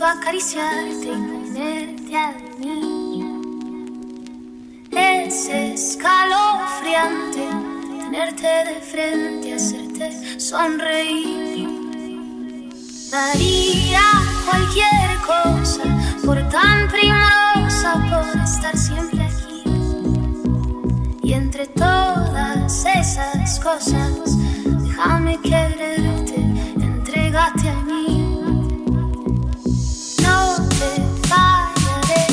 Acariciarte y ponerte a dormir. Es escalofriante tenerte de frente, hacerte sonreír. Daría cualquier cosa por tan primorosa, por estar siempre aquí. Y entre todas esas cosas, déjame quererte, entrégate a mí. No te fallaré,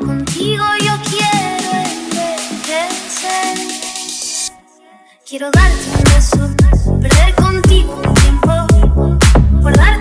contigo yo quiero envejecer. Quiero darte un beso, perder contigo un tiempo, guardar.